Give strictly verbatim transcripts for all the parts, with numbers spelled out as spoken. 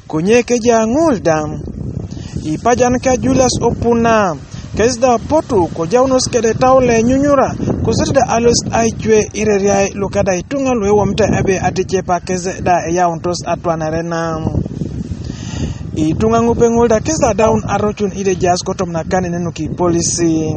Konye ke ja ŋul da, ipajan ke Julius Opuna, kes da potu ko jaunos kede tau le nyunyura, ko sete da alos aicwe ireriai luka da ituŋa luewomte ebe aticepa kes da eyauntos atwanare na. Ituŋa ŋupe ŋul da kes da daun arocun ide jas kotom na kani nenuki polisi.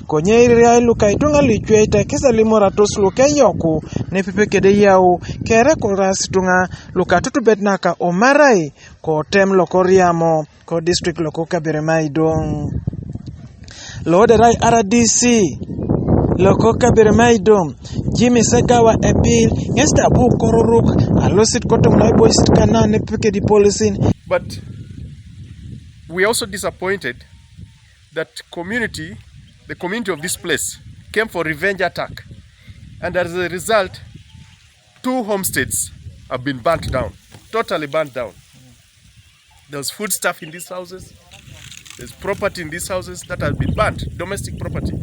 Konye ireriai luka ituŋa luicweite kes da limoratos luke yoku nepepe kede yau kere ko ras ituŋa luka tutubet naka Omarai, ko tem loko Riamo, ko district loko Kaberamaido. Lo derai R D C loko Kaberamaido, Jimmy Segawa Ebil, ŋes da bu kororok alosit kotom na iboisit kana nepepe kedi polisin. But we are also disappointed that community, the community of this place, came for revenge attack, and as a result, two homesteads have been burnt down, totally burnt down. There's foodstuff in these houses. There's property in these houses that has been burnt, domestic property.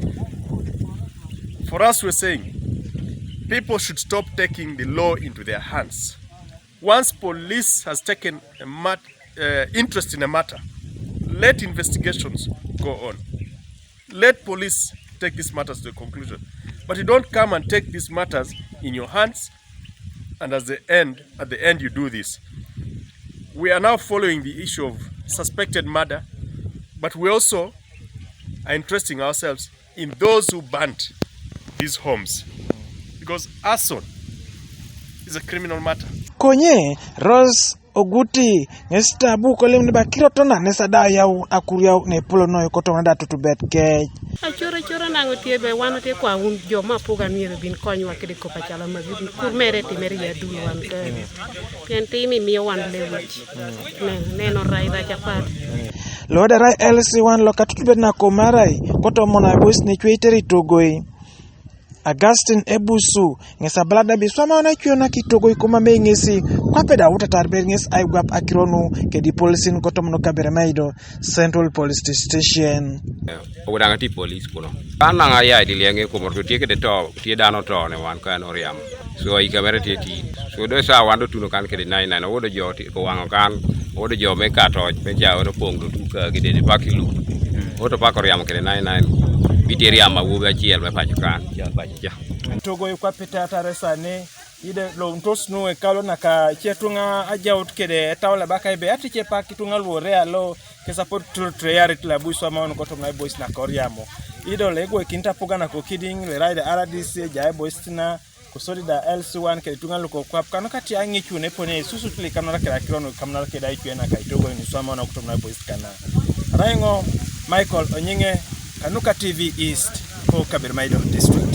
For us, we're saying people should stop taking the law into their hands. Once police has taken a mat-, uh, interest in a matter, let investigations go on. Let police take these matters to a conclusion. But you don't come and take these matters in your hands, and as the end, at the end, you do this. We are now following the issue of suspected murder, but we also are interesting ourselves in those who burnt these homes, because arson is a criminal matter. Konye Rose Oguti, ŋes ta bu ko lem ne ba kirot na ne sa da yau akuriau ne polo noi kotom na da tutubet kec. Acoro acoro naŋ otie be wan otie kwa wun jo ma puga myero bin konywa kede kop acalo ma gin kur mere timere ya dul wan ke. Pien tim imiyo wan lewic. Nen, neno rai rac apat. Lo da rai L C one lo ka tutubet na Komarai kotom na boys ne cwe teri togoi. Augustine Ebusu, ŋes abalada biswama ona cuyo na kitogo ikuma mei ŋesi, kwape da wutatar ber ŋes aigwap akironu kedi polisin kotomono Kaberamaido Central Police Station. Ogudaŋ ti police kuno. Kan naŋ ayai di lieŋe kumor to tie kede to, tie dano to ne wan kan oriam. So ika mere tie ti. So do sa wan do tuno kan kede nine nine, owodo jo ti ko waŋo kan, owodo jo me kato, me ca odo poŋ do tuka gide di pakilu. Oto pako riam kede nine nine. Bitie riam awobi aciel me paco kan. Ca paco ca. Togo i kwa pita tare sani, ide lo ntos nu e kalo na ka ce tuŋa ajaut kede etaw le baka ibe ati ce pak tuŋa luore alo ke support tur treyarit la bui swama on kotom na boys na koriamo. Ido le gwe kinta puga na ko kidiŋ le raide R D C ja boys na kusodi da L C one kede tuŋa luko kwap kanu kati aŋicu ne pone susut li kanora kede akiron kamnar kede aicwe na ka itogo ni swama on kotom na boys kana. Raiŋo Michael Onyiŋe, Kanuka T V East, ko Kaberamaido District.